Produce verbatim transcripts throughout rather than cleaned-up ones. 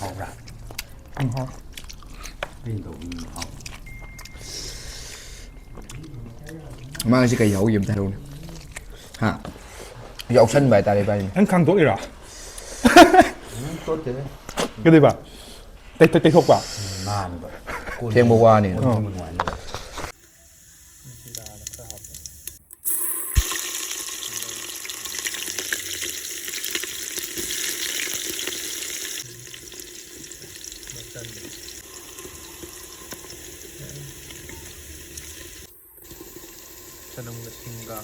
ꯍꯥꯎꯕ꯭ꯔꯥ? ꯎꯝ, ꯍꯥꯎ꯫ ꯑꯩꯅ ꯇꯧꯕꯅꯤꯅ ꯍꯥꯎ꯫ ꯃꯥꯒꯤꯁꯤ ꯀꯩ ꯌꯥꯎꯈꯤꯕ ꯑꯝꯇ ꯍꯥꯏꯔꯛꯎꯅꯦ꯫ ꯍꯥ? ꯌꯥꯎꯁꯟꯕ ꯍꯥꯏꯇꯥꯔꯦ ꯏꯕꯥꯅꯤ꯫ ꯅꯪ ꯈꯥꯡꯗꯣꯛꯏꯔꯥ? ꯎꯝ, ꯇꯣꯠꯇꯦꯗ꯫ ꯀꯩꯗꯧꯕ? ꯇꯩ- ꯇꯩ- ꯇꯩꯊꯣꯛꯄ? ꯎꯝ, ꯅꯥꯟꯕ꯫ ꯊꯦꯡꯕ ꯋꯥꯅꯤ꯫ ꯀꯣꯟ ꯐꯦꯡꯕ ꯅꯨꯡꯉꯥꯏꯅꯕ꯫ ꯆꯅꯝꯒ ꯁꯤꯡꯒ꯫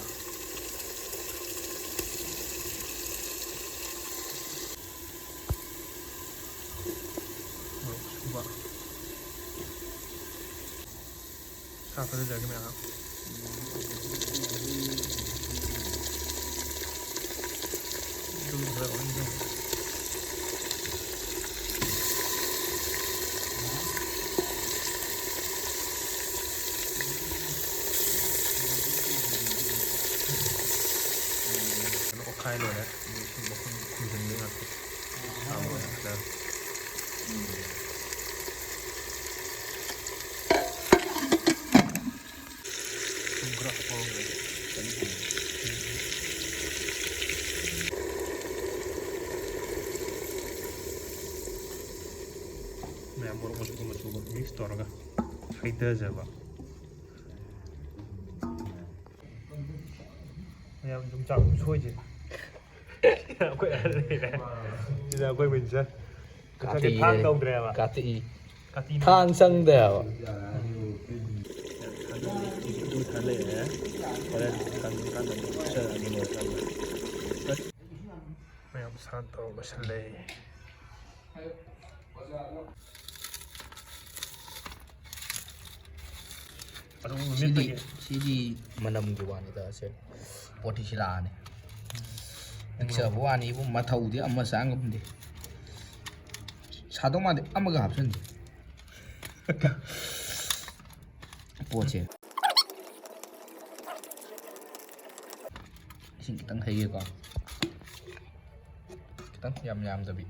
ꯃꯣꯔꯣꯛ ꯑꯁꯨꯕ꯫ ꯁꯥ ꯊꯥꯗꯖꯔꯒꯦ ꯃꯌꯥꯝ꯫ ꯑꯗꯨꯝ ꯈꯔ ꯑꯣꯏꯅ ꯇꯧ꯫ ꯀꯩꯅꯣ ꯑꯣꯠꯈꯥꯏ ꯂꯣꯏꯔꯦ꯫ ꯑꯗꯨ ꯏꯁꯤꯡ ꯃꯈꯨꯝ ꯈꯨꯝꯖꯤꯟꯕꯩ ꯉꯥꯛꯇ꯫ ꯁꯥꯕ ꯑꯣꯏꯅ ꯈꯔ꯫ ꯊꯨꯝ ꯈꯔ ꯍꯥꯞꯍꯧꯔꯒ꯫ ꯃꯌꯥꯝ ꯃꯣꯔꯣꯛ ꯃꯆꯨꯒ ꯃꯆꯨꯒ mix ꯇꯧꯔꯒ ꯍꯩꯊꯖꯕ꯫ ꯃꯌꯥꯝ ꯌꯣꯡꯆꯥꯛ ꯁꯣꯏꯁꯦ꯫ ꯑꯩꯈꯣꯏ ꯑꯍꯜ ꯂꯩꯔꯦ꯫ ꯁꯤꯗ ꯑꯩꯈꯣꯏ ꯋꯤꯟꯁꯟ꯫ ꯉꯁꯥꯏꯒꯤ ꯊꯥꯡ ꯇꯧꯗ꯭ꯔꯦꯕ꯫ ꯀꯥꯇꯤ꯫ ꯀꯥꯇꯤ ꯊꯥꯡ ꯆꯪꯗꯦ ꯍꯥꯏꯕ꯫ ꯑꯗꯨ ꯊꯥ ꯂꯩꯔꯦ꯫ ꯍꯣꯔꯦꯟ ꯀꯪꯉꯀꯥꯟꯗ ꯑꯃꯨꯛ ꯍꯥꯞꯆꯔꯛꯑꯒꯦ ꯂꯣꯏꯔꯀꯥꯟꯗ꯫ ꯃꯌꯥꯝ ꯁꯥꯟ ꯇꯧꯔ ꯂꯣꯏꯁꯤꯜꯂꯦ꯫ ꯑꯗꯨꯝ ꯁꯤꯗꯤ ꯃꯤꯠꯇꯒꯤ ꯁꯤꯗꯤ ꯃꯅꯝꯒꯤ ꯋꯥꯅꯤꯗ꯫ ꯁꯦ ꯄꯣꯠꯇꯤ ꯁꯤꯂꯥꯛꯑꯅꯤ꯫ ꯂꯤꯛꯆꯕ ꯋꯥꯅꯤ ꯏꯕꯨꯡ, ꯃꯊꯧꯗꯤ ꯑꯃ ꯆꯥ ꯉꯝꯗꯦ꯫ ꯁꯥꯗꯧ ꯃꯥꯟꯗꯦ ꯑꯃꯒ ꯍꯥꯞꯆꯤꯟꯁꯦ꯫ ꯄꯣꯠꯁꯦ꯫ ꯏꯁꯤꯡ ꯈꯤꯇꯪ ꯍꯩꯒꯦꯀꯣ꯫ ꯈꯤꯇꯪ ꯌꯥꯝ ꯌꯥꯝꯗꯕꯤ꯫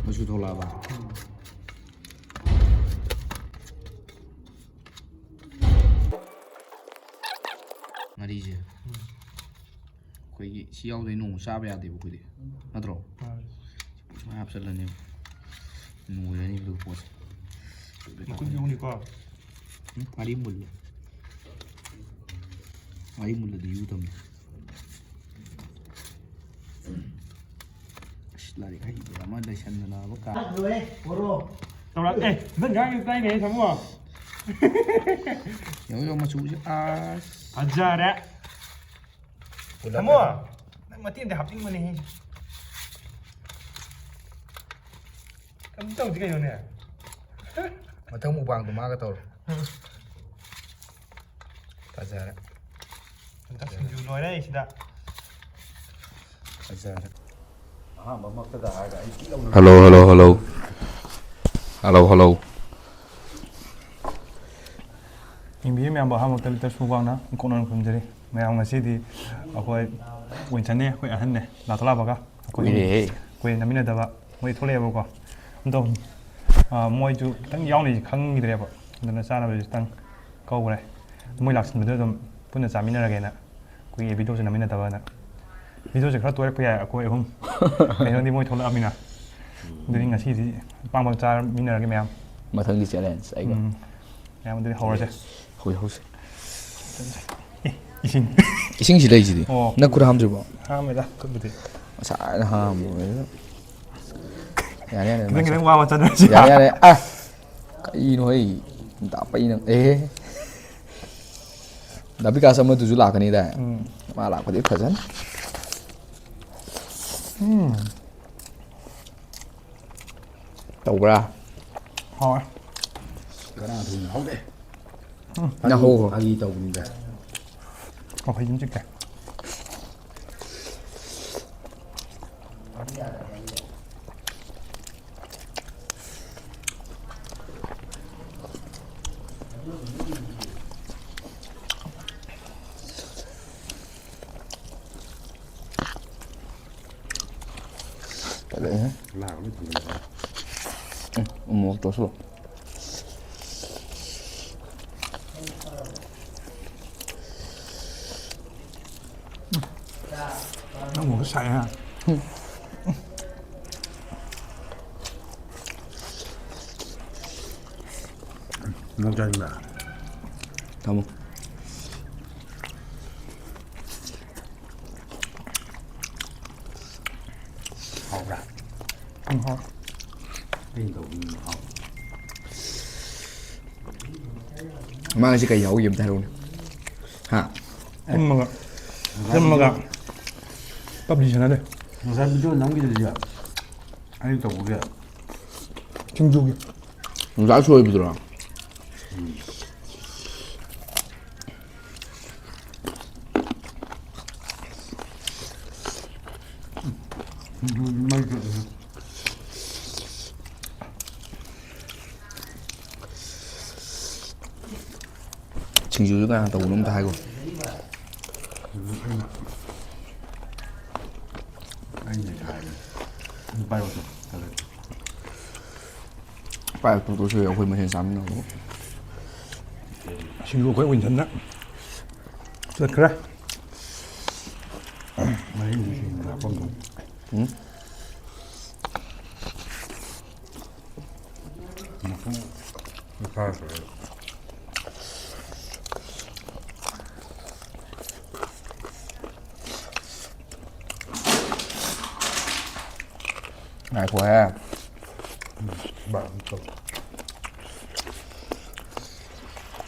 ꯃꯆꯨ ꯊꯣꯛꯂꯛꯑꯕ? ꯉꯥꯔꯤꯁꯦ꯫ ꯑꯩꯈꯣꯏꯒꯤ ꯁꯤ ꯌꯥꯎꯗ꯭ꯔꯗꯤ ꯅꯣꯡꯃ ꯆꯥꯕ ꯌꯥꯗꯦꯕ ꯑꯩꯈꯣꯏꯗꯤ꯫ ꯅꯠꯇ꯭ꯔꯣ? ꯃꯥꯅꯦ꯫ ꯁꯨꯃꯥꯏꯅ ꯍꯥꯞꯆꯜꯂꯅꯦꯕ꯫ ꯅꯣꯏꯔꯅꯤꯕ ꯑꯗꯨꯒ ꯄꯣꯠꯁꯦ꯫ ꯃꯈꯨꯠ ꯌꯧꯅꯤꯀꯣ? ꯎꯝ, ꯉꯥꯔꯤ ꯃꯨꯜꯂꯦ꯫ ꯉꯥꯔꯤ ꯃꯨꯜꯂꯗꯤ ꯌꯨ ꯊꯝꯃꯦ꯫ ꯑꯁ, ꯂꯥꯏꯔꯤꯛ ꯍꯩꯕ ꯑꯃ ꯂꯩꯁꯟꯗꯅꯕ ꯀꯥ-, ꯇꯧꯔꯛ-, ꯑꯦ, ꯅꯪ ꯉꯥꯡꯉꯤꯗꯣ ꯇꯥꯏꯅꯦ, ꯊꯝꯃꯣ꯫ ꯌꯦꯡꯉꯣ, ꯌꯦꯡꯉꯣ, ꯃꯆꯨꯁꯦ, ꯑꯁ꯫ ꯐꯖꯔꯦ꯫ ꯄꯨꯂꯞ ꯊꯝꯃꯣ꯫ ꯅꯪ ꯃꯇꯦꯛ ꯑꯃꯗꯤ ꯍꯥꯞꯅꯤꯡꯕꯅꯦꯍꯦ꯫ ꯀꯩꯝ ꯇꯧꯗꯦ ꯀꯩꯅꯣꯅꯦ꯫ ꯃꯊꯪ ꯃꯨꯛꯕꯥꯡꯗꯣ ꯃꯥꯒ ꯇꯧꯔꯣ꯫ ꯐꯖꯔꯦ꯫ ꯁꯤꯡꯖꯨ ꯂꯣꯏꯔꯦ ꯁꯤꯗ꯫ ꯐꯖꯔꯦ꯫ ꯑꯍꯥꯟꯕꯃꯛꯇꯗ ꯍꯥꯏꯔꯒ ꯑꯩ ꯀꯤꯠ ꯂꯥꯎꯅ hello, hello, hello. Hello, hello. ꯌꯦꯡꯕꯤꯔꯤꯕ ꯃꯌꯥꯝꯕꯨ ꯑꯍꯥꯟꯕꯃꯛꯇ ꯂꯤꯇꯔ ꯁꯨꯕꯥꯡꯅ ꯀꯣꯛꯅꯅ ꯈꯨꯔꯨꯝꯖꯔꯤ꯫ ꯃꯌꯥꯝ ꯉꯁꯤꯗꯤ ꯑꯩꯈꯣꯏ ꯋꯤꯟꯁꯟꯅꯦ, ꯑꯩꯈꯣꯏ ꯑꯍꯟꯅꯦ, ꯂꯥꯛꯇ ꯂꯥꯛꯄꯒ ꯑꯩꯈꯣꯏ ꯀꯨꯏꯔꯦꯍꯦ꯫ ꯀꯨꯏꯔꯦ ꯅꯝꯃꯤꯟꯅꯗꯕ꯫ ꯃꯣꯏ ꯊꯣꯛꯂꯛꯑꯦꯕꯀꯣ꯫ ꯑꯗꯣ, ꯑ, ꯃꯣꯏꯁꯨ ꯈꯤꯇꯪ ꯌꯥꯎꯅꯤꯁꯤ ꯈꯪꯈꯤꯗ꯭ꯔꯦꯕ꯫ ꯑꯗꯨꯅ ꯆꯥꯅꯕꯁꯨ ꯈꯤꯇꯪ ꯀꯧꯈ꯭ꯔꯦ꯫ ꯃꯣꯏ ꯂꯥꯛꯁꯤꯟꯕꯗꯨ ꯑꯗꯨꯝ ꯄꯨꯟꯅ ꯆꯥꯃꯤꯟꯅꯔꯒꯦꯅ꯫ ꯀꯨꯏꯔꯦ ꯚꯤꯗꯤꯑꯣꯁꯦ ꯅꯝꯃꯤꯟꯅꯗꯕꯅ꯫ ꯚꯤꯗꯤꯑꯣꯁꯦ ꯈꯔ ꯇꯣꯏꯔꯛꯄ ꯌꯥꯏ ꯑꯩꯈꯣꯏ ꯑꯍꯨꯝ꯫ ꯀꯩꯅꯣꯗꯤ ꯃꯣꯏ ꯊꯣꯛꯂꯛꯑꯃꯤꯅ꯫ ꯑꯗꯨꯗꯤ ꯉꯁꯤꯗꯤ ꯑꯄꯥꯝꯕ ꯆꯥꯃꯤꯟꯅꯔꯒꯦ ꯃꯌꯥꯝ꯫ ꯃꯊꯪꯒꯤ ꯆꯦꯂꯦꯟꯖ ꯑꯩꯒ꯫ ꯎꯝ꯫ ꯃꯌꯥꯝ ꯑꯗꯨꯗꯤ ꯍꯧꯔꯁꯦ꯫ ꯍꯧꯁꯦ, ꯍꯧꯁꯦ꯫ ꯑꯦ, ꯏꯁꯤꯡ꯫ ꯏꯁꯤꯡꯁꯤ ꯂꯩꯁꯤꯗꯤ꯫ ꯑꯣ꯫ ꯅꯪ ꯈꯨꯠ ꯍꯥꯝꯗ꯭ꯔꯤꯕꯣ? ꯍꯥꯝꯃꯦꯗ, ꯈꯨꯠꯄꯨꯗꯤ꯫ ꯉꯁꯥꯏꯅ ꯍꯥꯝꯃꯨꯔꯦ꯫ ꯌꯥꯔꯦ, ꯌꯥꯔꯦ, ꯈꯤꯇꯪ ꯅꯪ ꯈꯤꯇꯪ ꯋꯥ ꯋꯥ ꯆꯠꯅꯔꯁꯤ꯫ ꯌꯥꯔꯦ, ꯌꯥꯔꯦ꯫ ꯑ! ꯀꯩꯅꯣ ꯍꯩ? ꯗꯥ ꯄꯩꯅꯪ-, ꯑꯦ꯫ ꯗꯥ ꯕꯤꯀꯥꯁ ꯑꯃꯗꯨꯁꯨ ꯂꯥꯛꯀꯅꯤꯗꯥꯏ? ꯎꯝ꯫ ꯃꯥ ꯂꯥꯛꯄꯗꯤ ꯐꯖꯅꯤ꯫ ꯎꯝ꯫ ꯇꯧꯕ꯭ꯔꯥ? ꯍꯥꯎꯋꯦ꯫ ꯀꯅꯥ ꯊꯣꯡꯉꯤꯅꯣ? ꯍꯥꯎꯗꯦ꯫ ꯎꯝ꯫ ꯅꯪ ꯍꯧꯕ꯭ꯔꯣ? ꯐꯥꯒꯤ ꯇꯧꯕꯅꯤꯗ꯫ ꯋꯥꯈꯩ ꯑꯗꯨꯝ ꯆꯤꯛꯇꯦ꯫ ꯂꯥꯛꯑꯦ꯫ ꯂꯥꯛꯑꯒ ꯂꯣꯏ ꯊꯝꯖꯤꯜꯂꯣ꯫ ꯎꯝ, ꯎꯃꯣꯔꯣꯛ ꯇꯣꯠꯁꯜꯂꯣ꯫ ꯅꯪ ꯃꯣꯔꯣꯛ ꯁꯥꯏ ꯍꯥ? ꯅꯪ ꯆꯥꯅꯤꯡꯕ꯭ꯔꯥ? ꯊꯝꯃꯣ꯫ ꯍꯥꯎꯕ꯭ꯔꯥ? ꯎꯝ, ꯍꯥꯎ꯫ ꯑꯩꯅ ꯇꯧꯕꯅꯤꯅ ꯍꯥꯎ꯫ ꯃꯥ ꯉꯁꯤ ꯀꯩ ꯌꯥꯎꯒꯦ ꯑꯝꯇ ꯍꯥꯏꯔꯛꯎꯅꯦ꯫ ꯍꯥ? ꯐꯝꯃꯒ, ꯐꯝꯃꯒ ꯄꯞꯖꯤ ꯁꯥꯟꯅꯔꯦ꯫ ꯉꯁꯥꯏ ꯚꯤꯗꯤꯑꯣ ꯅꯝꯈꯤꯗꯨꯗꯤ ꯑꯩꯅ ꯇꯧꯕꯒꯤ꯫ ꯁꯤꯡꯖꯨꯒꯤ꯫ ꯅꯨꯡꯁꯥ ꯁꯣꯏꯕꯗꯨꯔꯣ? ꯎꯝ꯫ ꯁꯤꯡꯖꯨꯁꯨ ꯀꯅꯥ ꯇꯧꯕꯅꯣ ꯑꯝꯇ ꯍꯥꯏꯈꯣ꯫ ꯑꯩꯅ ꯍꯥꯏꯕꯅꯦ꯫ ꯄꯥꯏꯔꯛꯑꯣ꯫ ꯄꯥꯏꯔꯛꯇꯧꯗꯣꯏꯁꯨ ꯑꯩꯈꯣꯏ ꯃꯁꯦꯟ ꯆꯥꯃꯤꯟꯅꯕꯕꯨ꯫ ꯁꯤꯡꯖꯨ ꯑꯩꯈꯣꯏ ꯋꯤꯟꯁꯟꯅ ꯆꯠꯈ꯭ꯔꯦ꯫ ꯃꯔꯤꯡꯒꯤ ꯁꯤꯡꯖꯨ ꯍꯥꯞꯄꯝꯗꯧ꯫ ꯎꯝ? ꯃꯈꯣꯡ ꯃꯈꯥ ꯈꯔ꯫ ꯉꯥꯏꯈꯣꯍꯦ꯫ ꯕꯥ, ꯑꯗꯨꯝ ꯇꯧ꯫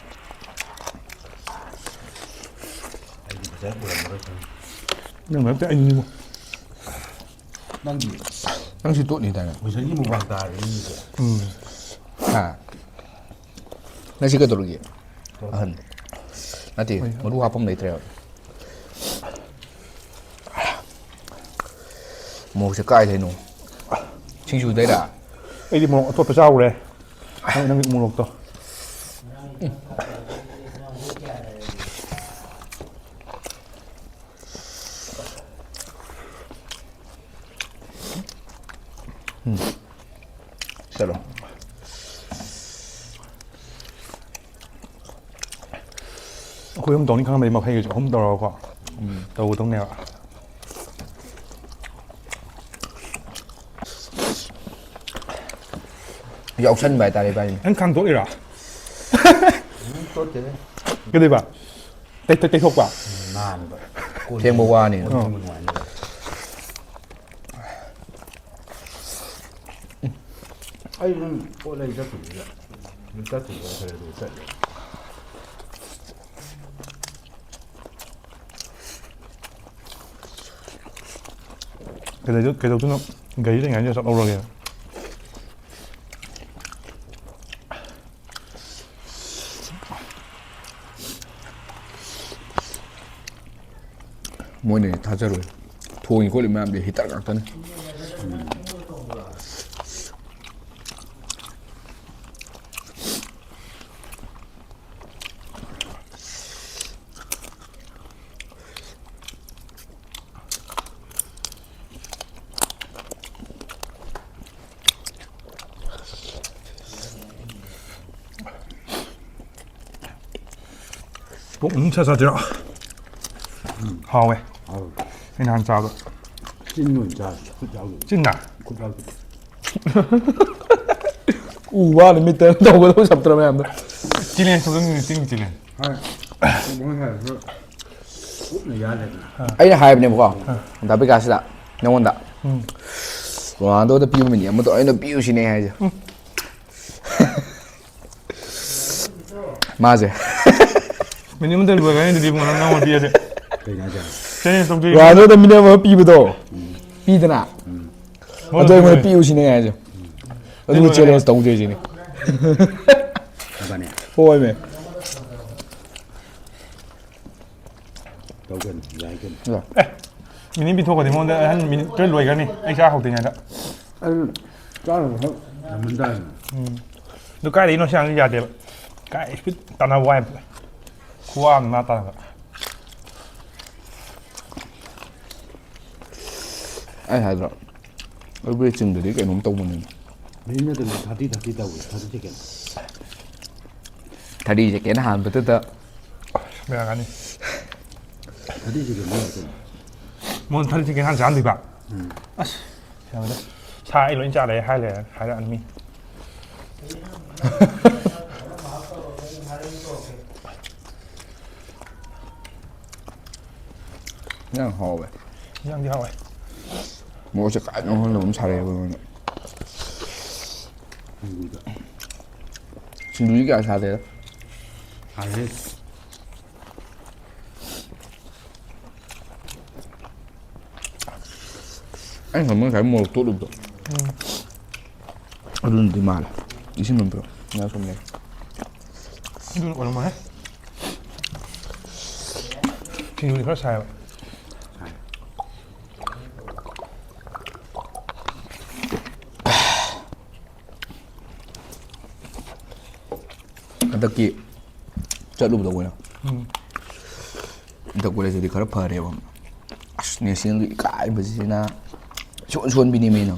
ꯑꯩꯗꯤ ꯐꯖꯅ ꯎꯔꯝꯃꯔꯣꯏ ꯈꯪꯉꯤ꯫ ꯅꯪ ꯃꯔꯛꯇ ꯑꯩꯅꯤꯕꯣ꯫ ꯅꯪꯗꯤ? ꯅꯪꯁꯨ ꯇꯣꯠꯅꯤꯗꯥꯏꯅꯦ? ꯍꯨꯏꯁꯟꯒꯤ ꯃꯨꯛꯕꯥꯡ ꯇꯥꯔꯦ ꯅꯪꯒꯤꯁꯦ꯫ ꯎꯝ꯫ ꯍꯥ? ꯅꯪꯁꯤ ꯀꯩꯗꯧꯔꯒꯦ? ꯑꯍꯟ꯫ ꯅꯠꯇꯦ, ꯍꯣꯏ꯫ ꯃꯔꯨ ꯍꯥꯞꯐꯝ ꯂꯩꯇ꯭ꯔꯦꯕ꯫ ꯃꯣꯔꯣꯛꯁꯦ ꯀꯥꯏꯗꯩꯅꯣ? ꯁꯤꯡꯖꯨꯗꯩꯔꯥ? ꯑꯩꯗꯤ ꯃꯣꯔꯣꯛ ꯑꯇꯣꯠꯄ ꯆꯥꯎꯔꯦ꯫ ꯅꯪ, ꯅꯪꯒꯤ ꯃꯣꯔꯣꯛꯇꯣ꯫ ꯆꯠꯂꯣ꯫ ꯑꯩꯈꯣꯏ ꯑꯍꯨꯝ ꯇꯧꯅꯤ ꯈꯪꯉꯝꯃꯗꯤ ꯃꯐꯩꯒꯁꯨ ꯑꯍꯨꯝ ꯇꯧꯔꯒꯀꯣ ꯇꯧꯒꯗꯧꯅꯦꯕ꯫ ꯌꯥꯎꯁꯟꯕ ꯍꯥꯏꯇꯥꯔꯦ ꯏꯕꯥꯅꯤ꯫ ꯅꯪ ꯈꯥꯡꯗꯣꯛꯏꯔꯥ? ꯇꯣꯠꯇꯦꯗ꯫ ꯀꯩꯗꯧꯕ? ꯇꯩ- ꯇꯩ- ꯇꯩꯊꯣꯛꯄ? ꯅꯥꯟꯕ꯫ ꯊꯦꯡꯕ ꯋꯥꯅꯤ꯫ ꯀꯣꯟ ꯐꯦꯡꯕ ꯅꯨꯡꯉꯥꯏꯅꯕ꯫ ꯑꯩ ꯁꯨꯝ ꯄꯣꯠ ꯂꯩ ꯆꯠꯄꯗꯨꯗ ꯆꯠꯇ꯭ꯔꯤꯕ ꯈꯔ ꯑꯗꯨ ꯆꯠꯂꯦ꯫ ꯀꯩꯗꯧ- ꯀꯩꯗꯧꯗꯣꯏꯅꯣ? ꯒꯥꯔꯤ ꯂꯩꯉꯥꯏꯁꯤꯗ ꯆꯠꯍꯧꯔꯒꯦ꯫ ꯃꯣꯏꯅꯗꯤ ꯊꯥꯖꯔꯣꯏ꯫ ꯊꯣꯡꯉꯤ ꯈꯣꯠꯂꯤ ꯃꯌꯥꯝꯗꯤ ꯍꯤꯇꯔ ꯉꯥꯛꯇꯅꯤ꯫ ꯄꯣꯛ ꯃꯅꯨꯡ ꯁꯥ ꯆꯥꯁꯤꯔꯣ? ꯍꯥꯎꯋꯦ꯫ ꯍꯥꯎꯋꯦ꯫ ꯑꯩ ꯅꯍꯥꯟ ꯆꯥꯕꯗꯣ꯫ ꯆꯤꯟ ꯑꯣꯏꯅ ꯆꯥꯁꯤ꯫ ꯈꯨꯠ ꯌꯥꯎꯗꯕ꯫ ꯆꯤꯟꯅ? ꯈꯨꯠ ꯌꯥꯎꯗꯕ꯫ ꯎ ꯋꯥ ꯅꯨꯃꯤꯠꯇ ꯇꯧꯒꯗꯕ ꯁꯞꯇ꯭ꯔ ꯃꯌꯥꯝꯗꯣ꯫ ꯆꯤꯂꯦꯟ ꯁꯧꯖꯟꯒꯤꯅꯤ, ꯆꯤꯡꯒꯤ ꯆꯤꯂꯦꯟ꯫ ꯍꯣꯏ꯫ ꯃꯣꯏ ꯍꯥꯏꯔꯁꯨ ꯀꯨꯞꯅ ꯌꯥꯜꯂꯦꯗꯅ꯫ ꯑꯩꯅ ꯍꯥꯏꯕꯅꯦꯕꯀꯣ ꯗꯥ ꯕꯤꯀꯥꯁꯁꯤꯗ ꯅꯉꯣꯟꯗ ꯎꯝ꯫ ꯔꯣꯅꯥꯜꯗꯣꯗ ꯄꯤꯕ ꯃꯤꯅꯤꯠ ꯑꯃꯗꯣ ꯑꯩꯅ ꯄꯤꯌꯨ ꯁꯤꯅꯦ ꯍꯥꯏꯁꯦ꯫ ꯃꯥꯁꯦ꯫ ꯃꯤꯅꯤꯠ ꯑꯃꯗ ꯂꯣꯏꯈ꯭ꯔꯅꯤ ꯑꯗꯨꯗꯤ ꯏꯕꯨꯡꯉꯣ, ꯅꯪ ꯅꯪꯉꯣꯟꯗ ꯄꯤꯔꯗꯤ꯫ ꯀꯩꯅꯣ ꯍꯥꯏꯁꯦ? ꯆꯦꯂꯦꯟꯖ ꯇꯧꯗꯣꯏ꯫ ꯔꯣꯅꯥꯜꯗꯣꯗ ꯃꯤꯅꯤꯠ ꯑꯃ ꯄꯤꯕꯗꯣ ꯄꯤꯗꯅ꯫ ꯑꯗꯣ ꯑꯩꯉꯣꯟꯗ ꯄꯤꯌꯨ ꯁꯤꯅꯦ ꯍꯥꯏꯁꯦ꯫ ꯑꯗꯨꯒ ꯆꯦꯂꯦꯟꯖ ꯇꯧꯗꯣꯏ ꯁꯤꯅꯤ꯫ ꯐꯕꯅꯦ꯫ ꯍꯣꯏꯃꯦ꯫ ꯇꯧꯒꯅꯤ꯫ ꯌꯥꯏ ꯀꯩꯅꯣ꯫ ꯃꯤꯅꯤꯠ ꯄꯤꯊꯣꯛꯈ꯭ꯔꯗꯤ ꯃꯉꯣꯟꯗ ꯑꯍꯟ ꯃꯤꯅꯤꯠ ꯇꯔꯦꯠ ꯂꯣꯏꯈ꯭ꯔꯅꯤ ꯑꯩ ꯆꯥ ꯍꯧꯗ꯭ꯔꯤꯉꯩꯗ꯫ ꯑꯗꯨ ꯆꯥꯔꯨꯕ ꯈꯛ ꯉꯝꯃꯟꯗꯥꯏꯅꯦ꯫ ꯑꯗꯨ ꯀꯥꯏꯗꯩꯅꯣ ꯁꯤ ꯑꯉꯥꯡꯁꯤ ꯌꯥꯗꯦꯕ꯫ ꯀꯥꯏ ꯏꯁꯄꯤꯠ ꯇꯥꯟꯅꯕ ꯋꯥꯏ꯫ ꯈꯨꯋꯥ ꯑꯃ ꯃꯥ ꯇꯥꯟꯅꯕ꯫ ꯑꯩ ꯍꯥꯏꯗ꯭ꯔꯣ? ꯑꯩꯈꯣꯏ ꯆꯤꯡꯗꯗꯤ ꯀꯩꯅꯣꯝ ꯇꯧꯕꯅꯤꯅꯦ꯫ ꯃꯤꯅ ꯑꯗꯨꯝ ꯊꯥꯔꯇꯤ ꯊꯥꯔꯇꯤ ꯇꯧꯋꯦ, ꯊꯥꯔꯇꯤ ꯁꯦꯀꯦꯟ꯫ ꯊꯥꯔꯇꯤ ꯁꯦꯀꯦꯟ ꯍꯥꯟꯕꯗꯨꯗ ꯕꯦꯔꯥ ꯀꯥꯅꯤ꯫ ꯊꯥꯔꯇꯤ ꯁꯦꯀꯦꯟ ꯃꯣꯏ ꯀꯩꯅꯣ꯫ ꯃꯣꯟ ꯊꯥꯔꯇꯤ ꯁꯦꯀꯦꯟ ꯍꯥꯟꯅ ꯆꯥꯍꯟꯗꯣꯏꯕ? ꯎꯝ꯫ ꯑꯁ, ꯌꯥꯔꯣꯏꯗ꯫ ꯁꯥ ꯑꯩ ꯂꯣꯏ ꯆꯥꯔꯦ ꯍꯥꯏ ꯂꯩꯔꯦ, ꯍꯥꯏꯔꯛꯑꯅꯤ ꯃꯤ꯫ ꯌꯥꯝ ꯍꯥꯎꯋꯦ꯫ ꯌꯥꯝꯗꯤ ꯍꯥꯎꯋꯦ꯫ ꯃꯣꯔꯣꯛꯁꯦ ꯀꯥꯏꯗꯅꯣ ꯈꯪꯗꯕ ꯑꯃ ꯁꯥꯔꯛꯑꯦꯕ ꯑꯩꯉꯣꯟꯗ꯫ ꯁꯤꯡꯖꯨꯗꯤ ꯀꯌꯥ ꯁꯥꯗꯦꯗ꯫ ꯁꯥꯏꯍꯦ꯫ ꯑꯩꯅ ꯈꯟꯕ ꯉꯁꯥꯏ ꯃꯣꯔꯣꯛ ꯇꯣꯠꯂꯨꯕꯗꯣ꯫ ꯎꯝ꯫ ꯑꯗꯨꯅꯗꯤ ꯃꯥꯜꯂꯦ꯫ ꯏꯁꯤꯡ ꯑꯃ ꯄꯤꯔꯛꯑꯣ꯫ ꯉꯥ ꯁꯨꯝ ꯂꯩ꯫ ꯑꯗꯨꯅ ꯑꯣꯏꯔꯝꯃꯣꯏꯍꯦ꯫ ꯁꯤꯡꯖꯨꯗꯤ ꯈꯔ ꯁꯥꯏꯕ꯫ ꯍꯟꯗꯛꯀꯤ ꯆꯠꯂꯨꯕꯗꯣ ꯑꯩꯈꯣꯏꯅ꯫ ꯎꯝ꯫ ꯍꯟꯗꯛ ꯀꯣꯂꯦꯖꯇꯗꯤ ꯈꯔ ꯐꯔꯦꯕ꯫ ꯑꯁ, ꯅꯦꯁꯅꯦꯜꯒꯤ ꯏꯀꯥꯏꯕꯁꯤꯅ ꯏꯁꯣꯟ ꯁꯣꯟꯕꯤꯅꯤ ꯃꯤꯅ꯫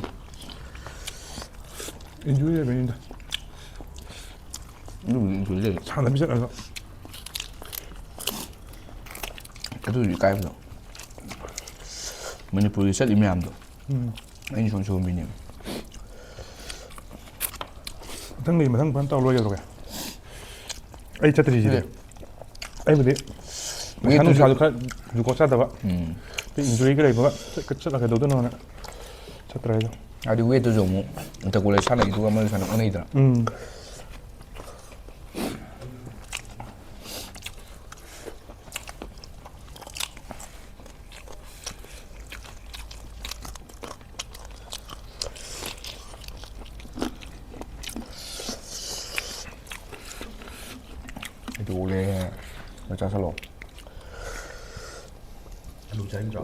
Injury ꯂꯩꯕꯩꯅꯤꯗ꯫ ꯑꯗꯨꯕꯨꯗꯤ injury ꯂꯩ꯫ ꯁꯥꯟꯅꯕꯤ ꯆꯠꯂꯒ꯫ ꯑꯗꯨꯕꯨꯗꯤ ꯏꯀꯥꯏꯕꯗꯣ꯫ ꯃꯅꯤꯄꯨꯔꯒꯤ ꯆꯠꯂꯤ ꯃꯌꯥꯝꯗꯣ꯫ ꯎꯝ꯫ ꯑꯩꯅ ꯁꯨꯝ ꯁꯣꯝꯃꯤꯅꯦꯕ꯫ ꯃꯊꯪꯗꯤ ꯃꯊꯪ ꯐꯖꯅ ꯇꯧꯔ ꯂꯣꯏꯔꯦ ꯀꯩꯗꯧꯔꯒꯦ? ꯑꯩ ꯆꯠꯇ꯭ꯔꯤꯁꯤꯗꯤ꯫ ꯎꯝ꯫ ꯑꯩꯕꯨꯗꯤ ꯄꯩꯁꯥ ꯋꯦꯠꯇꯨꯁꯨ ꯅꯨꯡꯁꯥꯗꯨ ꯈꯔ ꯖꯨꯀꯣꯠ ꯆꯥꯗꯕ꯫ ꯎꯝ꯫ ꯑꯗꯩ injury ꯒ ꯂꯩꯕꯒ ꯆꯠꯀ-, ꯆꯠꯂ ꯀꯩꯗꯧꯗꯣꯏꯅꯣꯅ ꯆꯠꯇ꯭ꯔꯦ ꯑꯩꯗꯣ꯫ ꯍꯥꯏꯗꯤ ꯋꯦꯠꯇꯨꯁꯨ ꯑꯃꯨꯛ inter college ꯁꯥꯟꯅꯩꯗꯨꯒ ꯑꯃꯗꯨ ꯁꯥꯟꯅ ꯑꯣꯟꯅꯩꯗꯅ꯫ ꯎꯝ꯫ ꯑꯩꯗꯤ ꯑꯣꯛꯂꯦ꯫ ꯅꯣꯏ ꯆꯥꯁꯜꯂꯣ꯫ ꯑꯂꯨ ꯆꯥꯅꯤꯡꯗ꯭ꯔꯣ?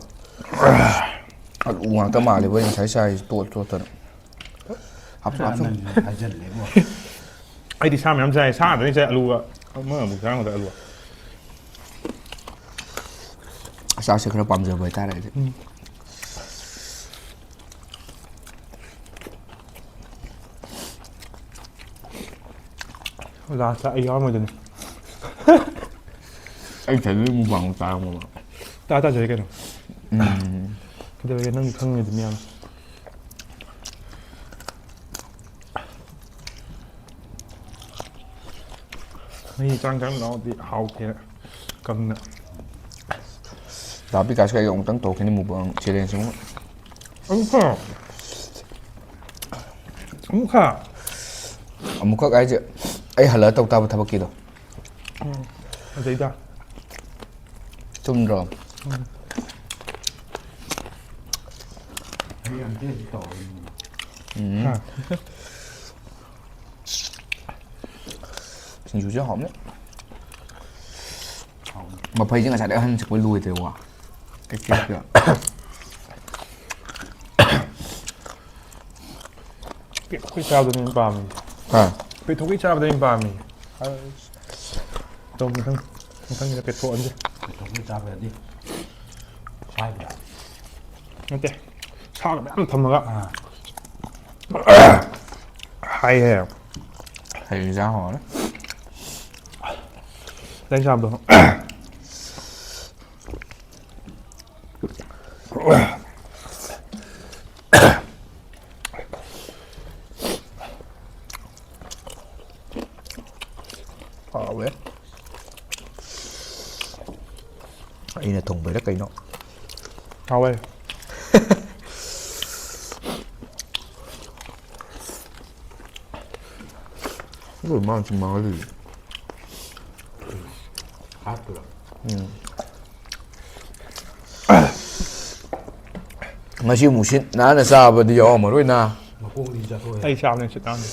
ꯑꯂꯨ ꯉꯥꯛꯇ ꯃꯥꯜꯂꯦꯕꯣ ꯑꯩ ꯉꯁꯥꯏ ꯆꯥꯔꯤꯁꯦ ꯇꯣꯠ ꯇꯣꯠꯇꯅ꯫ ꯍꯥꯞꯆꯤꯜꯂꯣ, ꯍꯥꯞꯆꯤꯜꯂꯣ꯫ ꯅꯪ ꯍꯥꯏꯖꯜꯂꯦꯕꯣ꯫ ꯑꯩꯗꯤ ꯁꯥ ꯃꯌꯥꯝ ꯆꯥꯏ, ꯁꯥ ꯉꯥꯛꯇꯅꯤ ꯆꯥꯏ, ꯑꯂꯨꯒ ꯑꯃꯃꯨꯛ ꯆꯥꯔꯝꯒꯗ꯭ꯔꯥ ꯑꯂꯨꯒ꯫ ꯆꯥꯛꯁꯦ ꯈꯔ ꯄꯥꯝꯖꯕ ꯍꯥꯏꯇꯥꯔꯦ ꯑꯩꯗꯤ꯫ ꯎꯝ꯫ ꯂꯥꯁꯇ ꯑꯩ ꯌꯥꯎꯔꯝꯃꯣꯏꯗꯣꯏꯅꯤ꯫ ꯑꯩ ꯊꯥꯖꯗꯦ ꯃꯨꯛꯕꯥꯡ ꯆꯥꯔꯝꯃꯕ꯫ ꯇꯥ ꯇꯥꯖꯔꯦ ꯀꯩꯅꯣ꯫ ꯎꯝ꯫ ꯀꯩꯗꯧꯔꯒꯦ, ꯅꯪꯗꯤ ꯈꯪꯉꯤꯗꯨꯅꯤ ꯌꯥꯝ꯫ ꯃꯍꯤ ꯆꯥꯡ ꯆꯥꯡ ꯂꯥꯎꯗꯤ ꯍꯥꯎꯇꯦ꯫ ꯀꯪꯅ꯫ ꯗꯥ ꯕꯤꯀꯥꯁꯀ ꯑꯩꯒ ꯑꯃꯨꯛꯇꯪ ꯇꯧꯔꯛꯈꯤꯅꯤ ꯃꯨꯛꯕꯥꯡ ꯆꯦꯂꯦꯟꯖ ꯑꯃ꯫ ꯑꯃꯨꯛꯀ꯫ ꯑꯃꯨꯛꯀ꯫ ꯑꯃꯨꯛꯈꯛ ꯍꯥꯏꯁꯦ ꯑꯩ ꯍꯜꯂꯛꯑ ꯇꯧ ꯇꯥꯕ ꯊꯕꯛꯀꯤꯗꯣ꯫ ꯑꯗꯩꯗ꯫ ꯆꯨꯝꯗ꯭ꯔꯣ? ꯎꯝ꯫ ꯍꯥ꯫ ꯁꯤꯡꯖꯨꯁꯦ ꯍꯥꯎꯅꯤ꯫ ꯃꯐꯩꯁꯦ ꯉꯁꯥꯏꯗꯩ ꯑꯍꯟ ꯆꯤꯛꯄ ꯂꯣꯏꯗ꯭ꯔꯦ ꯋꯥ꯫ ꯀꯩ ꯀꯩ ꯀꯩ꯫ ꯄꯦꯠꯊꯣꯛꯀꯩ ꯆꯥꯕꯗꯨꯅꯦ ꯑꯩꯅ ꯄꯥꯝꯃꯤꯁꯦ꯫ ꯍꯥ꯫ ꯄꯦꯠꯊꯣꯛꯀꯩ ꯆꯥꯕꯗꯨꯅꯦ ꯑꯩꯅ ꯄꯥꯝꯃꯤꯁꯦ꯫ ꯇꯧ ꯃꯊꯪ ꯃꯊꯪꯒꯤꯗ ꯄꯦꯠꯊꯣꯛꯑꯟꯁꯦ꯫ ꯄꯦꯠꯊꯣꯛꯀꯩ ꯆꯥꯕꯗꯗꯤ ꯁꯥꯏꯕ꯭ꯔꯥ? ꯅꯠꯇꯦ꯫ ꯁꯥꯒ ꯃꯌꯥꯝ ꯊꯝꯃꯒ꯫ ꯑꯥ꯫ ꯍꯥꯏꯍꯦ꯫ ꯍꯌꯦꯡ ꯏꯟꯖꯥꯡ ꯍꯥꯎꯔꯅꯤ꯫ ꯅꯪ ꯆꯥꯕꯗꯣ꯫ ꯍꯥꯎꯋꯦ꯫ ꯑꯩꯅ ꯊꯣꯡꯕꯩꯔ ꯀꯩꯅꯣ꯫ ꯍꯥꯎꯋꯦ꯫ ꯑꯗꯨ ꯃꯥꯅ ꯁꯨꯝ ꯃꯥꯡꯍꯜꯂꯤꯁꯦ꯫ ꯍꯥꯞꯄꯤꯔꯣ? ꯎꯝ꯫ ꯉꯁꯤ ꯑꯃꯨꯛ ꯁꯤꯠ ꯅꯥꯟꯅ ꯆꯥꯕꯗꯤ ꯌꯥꯎꯔꯝꯃꯔꯣꯏ ꯅ꯫ ꯃꯈꯣꯡꯗꯤ ꯆꯥꯊꯣꯛꯑꯦ꯫ ꯑꯩ ꯆꯥꯕꯅꯦ ꯁꯤꯠ ꯅꯥꯟꯅ꯫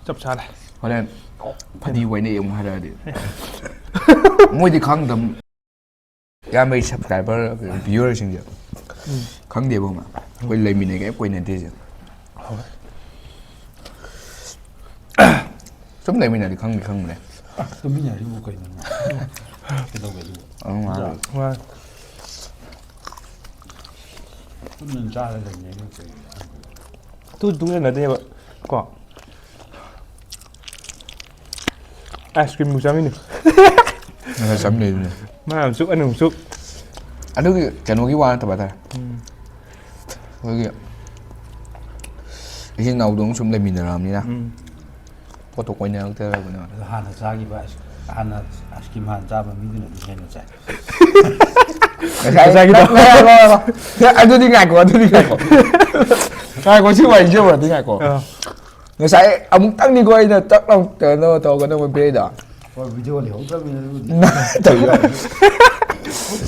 ꯆꯞ ꯆꯥꯔꯦ꯫ ꯍꯣꯔꯦꯟ ꯐꯗꯤ ꯋꯥꯏꯅꯩ ꯑꯃꯨꯛ ꯍꯥꯏꯔꯛꯑꯗꯤ꯫ ꯃꯣꯏꯗꯤ ꯈꯪꯗꯝ-, ꯏꯌꯥꯝꯕꯒꯤ ꯁꯕꯁꯀ꯭ꯔꯥꯏꯕꯔ, ꯚ꯭ꯌꯨꯋꯔꯁꯤꯡꯁꯦ ꯈꯪꯗꯦꯕ ꯑꯃ꯫ ꯑꯩꯈꯣꯏ ꯂꯩꯃꯤꯟꯅꯩ ꯀꯩꯝ ꯀꯣꯏꯅꯗꯦꯁꯦ꯫ ꯁꯨꯝ ꯂꯩꯃꯤꯟꯅꯗꯤ ꯈꯪꯗꯤ ꯈꯪꯕꯅꯦ꯫ ꯇꯨꯃꯤꯟꯅꯔꯤꯕꯨ ꯀꯩꯅꯣ? ꯀꯩꯗꯧꯒꯦ ꯑꯗꯨꯕꯨ? ꯑꯗꯨꯝ ꯉꯥꯏꯍꯥꯛ ꯋꯥ꯫ ꯄꯨꯟꯅ ꯆꯥꯔ ꯂꯩꯅꯩ ꯀꯩꯅꯣ꯫ ꯇꯨ ꯇꯨꯡꯁꯤꯟꯅꯗꯦꯕ ꯀꯣ꯫ ꯑꯥꯏꯁ ꯀ꯭ꯔꯤꯝꯕꯨ ꯆꯥꯃꯤꯟꯅꯩ꯫ ꯉꯁꯥꯏ ꯆꯥꯃꯤꯟꯅꯩꯗꯨꯅꯦ꯫ ꯃꯥ ꯑꯃꯨꯛ ꯆꯨꯞ, ꯑꯩꯅ ꯑꯃꯨꯛ ꯆꯨꯞ꯫ ꯑꯗꯨꯒꯤ ꯀꯩꯅꯣꯒꯤ ꯋꯥ ꯅꯠꯇꯕ ꯍꯥꯏꯇꯥꯔꯦ꯫ ꯎꯝ꯫ ꯑꯩꯈꯣꯏꯒꯤ ꯏꯆꯤꯟ ꯏꯅꯥꯎꯗꯣ ꯑꯃꯨꯛ ꯁꯨꯝ ꯂꯩꯃꯤꯟꯅꯔꯛꯑꯕꯅꯤꯅ꯫ ꯎꯝ꯫ ꯄꯣꯠꯇꯣ ꯀꯣꯏꯅꯔꯛꯇ꯭ꯔꯕꯅꯦꯕ꯫ ꯑꯗꯣ ꯍꯥꯟꯅ ꯆꯥꯈꯤꯕ ꯑꯥꯏꯁ-, ꯍꯥꯟꯅ ꯑꯥꯏꯁ ꯀ꯭ꯔꯤꯝ ꯍꯥꯟꯅ ꯆꯥꯕ ꯃꯤꯗꯨꯅꯗꯤ ꯍꯦꯟꯅ ꯆꯥꯏ꯫ ꯉꯁꯥꯏ-, ꯉꯁꯥꯏꯒꯤꯗꯣ꯫ ꯉꯥꯏꯈꯣ, ꯉꯥꯏꯈꯣ, ꯉꯥꯏꯈꯣ꯫ ꯑꯗꯨꯗꯤ ꯉꯥꯏꯈꯣ, ꯑꯗꯨꯗꯤ ꯉꯥꯏꯈꯣ꯫ ꯉꯥꯏꯈꯣ, ꯁꯤ ꯋꯥꯔꯤꯁꯦ ꯌꯧꯔꯗꯤ ꯉꯥꯏꯈꯣ꯫ ꯑꯥ꯫ ꯉꯁꯥꯏ ꯑꯃꯨꯛꯇꯪꯅꯤꯀꯣ ꯑꯩꯅ ꯇꯛ ꯂꯥꯎ ꯀꯩꯅꯣ ꯇꯧꯒꯗꯕ ꯄꯤꯔꯛꯏꯗꯣ꯫ ꯍꯣꯏ, ꯚꯤꯗꯤꯑꯣ ꯂꯩꯍꯧꯗ꯭ꯔꯕꯅꯤꯅ ꯑꯗꯨꯕꯨꯗꯤ꯫ ꯇꯧꯔꯤꯕ꯫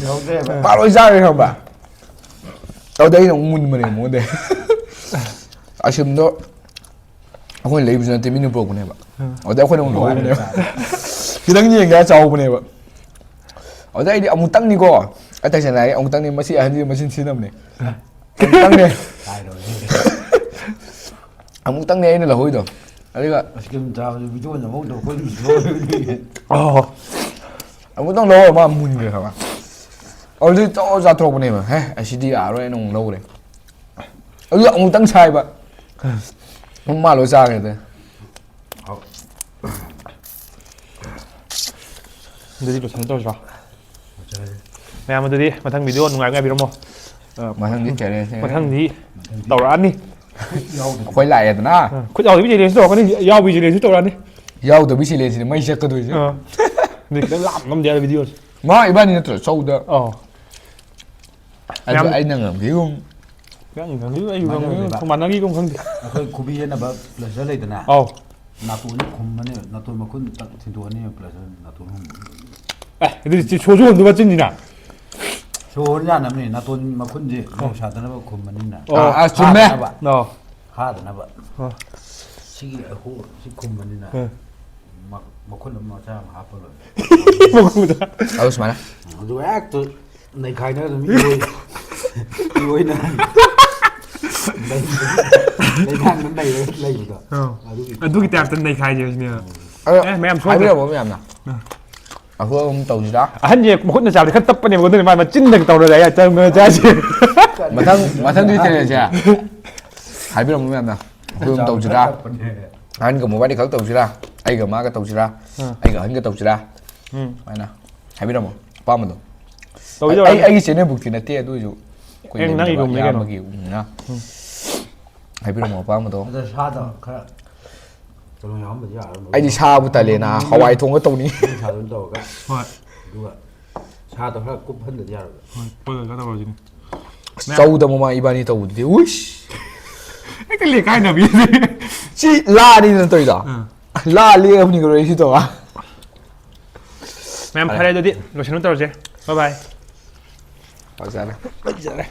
ꯂꯩꯍꯧꯗ꯭ꯔꯦꯕ꯫ ꯄꯥꯛ ꯂꯣꯏ ꯆꯥꯈ꯭ꯔꯦ ꯈꯪꯕ꯭ꯔꯥ? ꯑꯗꯨꯗꯩ ꯑꯩꯅ ꯑꯃꯨꯛ ꯃꯨꯟꯕꯅꯦ ꯃꯉꯣꯟꯗꯩ꯫ ꯑꯥꯏꯁ ꯀ꯭ꯔꯤꯝꯗꯣ ꯑꯩꯈꯣꯏꯅ ꯂꯩꯕꯁꯨ ꯅꯠꯇꯦ, ꯃꯤꯅ ꯄꯨꯔꯛꯄꯅꯦꯕ꯫ ꯎꯝ꯫ ꯑꯗꯩ ꯑꯩꯈꯣꯏꯅ ꯑꯃꯨꯛ ꯂꯧꯍꯧꯕꯅꯦꯕ꯫ ꯈꯤꯇꯪ ꯌꯦꯡꯒꯦ ꯍꯥꯏꯔ ꯆꯥꯎꯕꯅꯦꯕ꯫ ꯑꯗꯩ ꯑꯩꯗꯤ ꯑꯃꯨꯛꯇꯪꯅꯤꯀꯣ꯫ ꯑꯩ ꯇꯁꯦꯡꯅ ꯍꯥꯏꯒꯦ, ꯑꯃꯨꯛꯇꯪꯅꯤ, ꯃꯁꯤ ꯑꯍꯟꯁꯤ ꯃꯆꯤꯟ ꯊꯤꯅꯕꯅꯦ꯫ ꯑꯃꯨꯛꯇꯪꯅꯦ꯫ ꯍꯥꯏꯔꯣꯏ꯫ ꯑꯃꯨꯛꯇꯪꯅꯦ ꯑꯩꯅ ꯂꯧꯍꯧꯔꯤꯗꯣ꯫ ꯑꯗꯨꯒ ꯑꯥꯏꯁ ꯀ꯭ꯔꯤꯝ ꯆꯥꯕꯁꯨ ꯚꯤꯗꯤꯑꯣ ꯅꯝꯍꯧꯗꯕ ꯑꯩꯈꯣꯏ ꯂꯣꯏꯔꯦ꯫ ꯑꯣ꯫ ꯑꯃꯨꯛꯇꯪ ꯂꯧꯔ ꯃꯥ ꯃꯨꯟꯈ꯭ꯔꯦ ꯈꯪꯉꯕ꯫ ꯑꯗꯨꯗꯤ ꯆꯥꯎ ꯆꯥꯊꯣꯛꯄꯅꯦꯕ꯫ ꯍꯦ, ꯑꯁꯤꯗꯤ ꯌꯥꯔꯔꯣꯏ, ꯑꯩꯅ ꯑꯃꯨꯛ ꯂꯧꯔꯦ꯫ ꯑꯗꯨ ꯑꯃꯨꯛꯇꯪ ꯁꯥꯏꯕ꯫ ꯑꯗꯨꯝ ꯃꯥ ꯂꯣꯏ ꯆꯥꯈ꯭ꯔꯦ ꯑꯗꯨ꯫ ꯑꯗꯨꯗꯤ ꯂꯣꯏꯁꯟ ꯇꯧꯔꯁꯤꯔꯣ? ꯃꯌꯥꯝ ꯑꯗꯨꯗꯤ ꯃꯊꯪ ꯚꯤꯗꯤꯑꯣ ꯅꯨꯡꯉꯥꯏꯕ ꯉꯥꯏꯕꯤꯔꯝꯃꯣ꯫ ꯑ, ꯃꯊꯪꯗꯤ ꯆꯦꯂꯦꯟꯖꯅꯦ꯫ ꯃꯊꯪꯗꯤ ꯇꯧꯔꯛꯑꯅꯤ꯫ ꯑꯩꯈꯣꯏ ꯂꯥꯛꯑꯦꯗꯅ꯫ ꯑ, ꯈꯨꯠ ꯌꯥꯎꯗꯕꯤ ꯆꯦꯂꯦꯟꯖ ꯇꯧꯔꯛꯀꯅꯤ, ꯌꯥꯎꯕꯤ ꯆꯦꯂꯦꯟꯖ ꯇꯧꯔꯛꯑꯅꯤ꯫ ꯌꯥꯎꯗꯕꯤ ꯆꯦꯂꯦꯟꯖꯁꯤꯅꯦ ꯃꯩ ꯆꯠꯀꯗꯣꯏꯁꯦ꯫ ꯑ, ꯑꯗꯨꯗꯤ ꯈꯤꯇꯪ ꯂꯥꯞꯅ ꯅꯝꯗ ꯌꯥꯔꯣꯏ ꯚꯤꯗꯤꯑꯣꯁꯦ꯫ ꯃꯥ ꯏꯕꯥꯅꯤ ꯅꯠꯇ꯭ꯔꯣ ꯆꯧꯗ? ꯑꯧ꯫ ꯑꯗꯨ ꯃꯌꯥꯝ ꯑꯩꯅ ꯉꯝꯈꯤꯒꯨꯝ꯫ ꯅꯪ ꯉꯝꯈꯤꯒꯨꯝ, ꯑꯩꯁꯨ ꯃꯥꯟꯅ ꯉꯝꯈꯤꯒꯨꯝ, ꯉꯝꯈꯤꯕ꯫ ꯃꯥꯟꯅꯈꯤꯒꯨꯝ ꯈꯪꯗꯦ꯫ ꯑꯩꯈꯣꯏ ꯈꯨꯕꯤ ꯌꯦꯠꯅꯕ ꯄ꯭ꯂꯦꯁꯔ ꯂꯩꯗꯅ꯫ ꯑꯧ꯫ ꯅꯥꯇꯣꯟꯁꯦ ꯈꯨꯝꯃꯅꯤ, ꯅꯥꯇꯣꯟ ꯃꯈꯨꯟ ꯇꯛ ꯊꯤꯟꯗꯣꯛꯑꯅꯤ ꯄ꯭ꯂꯦꯁꯔ ꯅꯥꯇꯣꯟ ꯈꯨꯝꯕ꯫ ꯑꯦ, ꯑꯗꯨꯗꯤ ꯁꯤ ꯁꯣꯔꯁꯨ ꯍꯣꯟꯗꯣꯏꯕ ꯆꯤꯟꯁꯤꯅ? ꯁꯣꯔ ꯍꯣꯟ ꯌꯥꯅꯕꯅꯤ, ꯅꯥꯇꯣꯟ ꯃꯈꯨꯟꯁꯦ ꯑꯧ꯫ ꯅꯨꯡꯁꯥꯗꯅꯕ ꯈꯨꯝꯕꯅꯤꯅ꯫ ꯑꯣ꯫ ꯑꯥ, ꯑꯥ, ꯆꯨꯝꯃꯦ꯫ ꯍꯥꯗꯅꯕ꯫ ꯑꯣ꯫ ꯍꯥꯗꯅꯕ꯫ ꯑꯣ꯫ ꯁꯤꯒꯤ ꯑꯍꯣ-, ꯁꯤ ꯈꯨꯝꯕꯅꯤꯅ ꯎꯝ꯫ ꯃ-, ꯃꯈꯨꯟ ꯑꯃ ꯃꯆꯥ ꯑꯃ ꯍꯥꯞꯄ ꯂꯣꯏꯔꯦ꯫ ꯃꯈꯨꯟꯗ꯫ ꯑꯗꯨ ꯁꯨꯃꯥꯏꯅ꯫ ꯑꯗꯨ ꯍꯦꯛꯇ ꯅꯩꯈꯥꯏꯅꯔ ꯑꯗꯨꯝ ꯏꯔꯣꯏ-, ꯏꯔꯣꯏꯅ ꯂꯩ-, ꯂꯩꯉꯥꯛꯅ ꯅꯩꯔꯒ ꯂꯩꯕꯗꯣ꯫ ꯑꯧ꯫ ꯑꯗꯨꯒꯤ ꯑꯗꯨꯒꯤ ꯇꯥꯏꯞꯇ ꯅꯩꯈꯥꯏꯁꯦ ꯁꯤꯅꯦꯕ꯫ ꯑꯗꯣ ꯑꯦ, ꯃꯌꯥꯝ ꯁꯣꯏꯗ꯭ꯔꯦ꯫ ꯍꯥꯏꯕꯤꯔꯕꯣ ꯃꯌꯥꯝꯅ? ꯑ꯫ ꯑꯩꯈꯣꯏ ꯑꯍꯨꯝ ꯇꯧꯁꯤꯔꯥ? ꯑꯍꯟꯁꯦ ꯃꯈꯨꯠꯅ ꯆꯥꯕꯗꯤ ꯈꯔ ꯇꯞꯄꯅꯦꯕ, ꯑꯗꯨꯅ ꯃꯥ ꯃꯆꯤꯟꯗꯒ ꯇꯧꯔ ꯂꯩ, ꯆꯪꯗꯅ ꯆꯥꯁꯦ꯫ ꯃꯊꯪ ꯃꯊꯪꯒꯤ ꯆꯦꯂꯦꯟꯖꯁꯦ ꯍꯥꯏꯕꯤꯔꯝꯃꯣ ꯃꯌꯥꯝꯅ꯫ ꯑꯩꯈꯣꯏ ꯑꯍꯨꯝ ꯇꯧꯁꯤꯔꯥ? ꯑꯍꯟꯒ ꯃꯣꯕꯥꯏꯜꯗꯤ ꯈꯛ ꯇꯧꯁꯤꯔꯥ? ꯑꯩꯒ ꯃꯥꯒ ꯇꯧꯁꯤꯔꯥ? ꯑꯥ꯫ ꯑꯩꯒ ꯑꯍꯟꯒ ꯇꯧꯁꯤꯔꯥ? ꯎꯝ꯫ ꯁꯨꯃꯥꯏꯅ ꯍꯥꯏꯕꯤꯔꯝꯃꯣ ꯑꯄꯥꯝꯕꯗꯣ꯫ ꯇꯧꯖꯧꯔꯣ꯫ ꯑꯩ ꯑꯩꯒꯤ ꯆꯦꯅꯦꯜꯕꯨꯛꯇꯤ ꯅꯠꯇꯦ, ꯑꯗꯨ ꯑꯣꯏꯁꯨ ꯑꯩꯈꯣꯏ ꯑꯦ, ꯅꯪ ꯂꯩꯃꯤꯟꯅꯕ ꯏꯕꯨꯡꯅꯤ ꯀꯩꯅꯣ꯫ ꯏꯌꯥꯝꯕꯒꯤ ꯏꯕꯨꯡꯅ ꯍꯥꯏꯕꯤꯔꯝꯃꯣ ꯑꯄꯥꯝꯕꯗꯣ꯫ ꯑꯗ ꯁꯥꯗ ꯈꯔ ꯀꯩꯅꯣ ꯌꯥꯎꯔꯝꯕꯗꯤ ꯌꯥꯔꯣꯏ꯫ ꯑꯩꯗꯤ ꯁꯥꯕꯨ ꯇꯜꯂꯦꯅ, ꯍꯋꯥꯏ ꯊꯣꯡꯒ ꯇꯧꯅꯤ꯫ ꯅꯪ ꯁꯥꯗꯨꯝ ꯇꯧꯔꯒ ꯍꯣꯏ꯫ ꯑꯗꯨꯒ ꯁꯥꯗꯣ ꯈꯔ ꯀꯨꯞꯍꯟꯗꯗꯤ ꯌꯥꯔꯣꯏ꯫ ꯍꯣꯏ, ꯄꯨꯜꯂꯒ ꯇꯧꯔꯁꯤꯅꯦ꯫ ꯆꯧꯗ ꯃꯃꯥ ꯏꯕꯥꯅꯤ ꯇꯧꯕꯗꯨꯗꯤ ꯎꯏꯁ꯫ ꯍꯦꯛꯇ ꯂꯦꯛꯀꯥꯏꯅꯕꯤ꯫ ꯁꯤ ꯂꯥꯅꯤꯗꯅ ꯇꯧꯔꯤꯗꯣ꯫ ꯑꯥ꯫ ꯂꯥ ꯂꯦꯛꯑꯕꯅꯤ ꯀꯩꯅꯣ ꯑꯩꯁꯤ ꯇꯧꯕ꯫ ꯃꯌꯥꯝ ꯐꯔꯦ, ꯑꯗꯨꯗꯤ ꯂꯣꯏꯁꯤꯟꯕ ꯇꯧꯔꯁꯦ꯫ ꯕꯥꯏ ꯕꯥꯏ꯫ ꯐꯖꯔꯦ꯫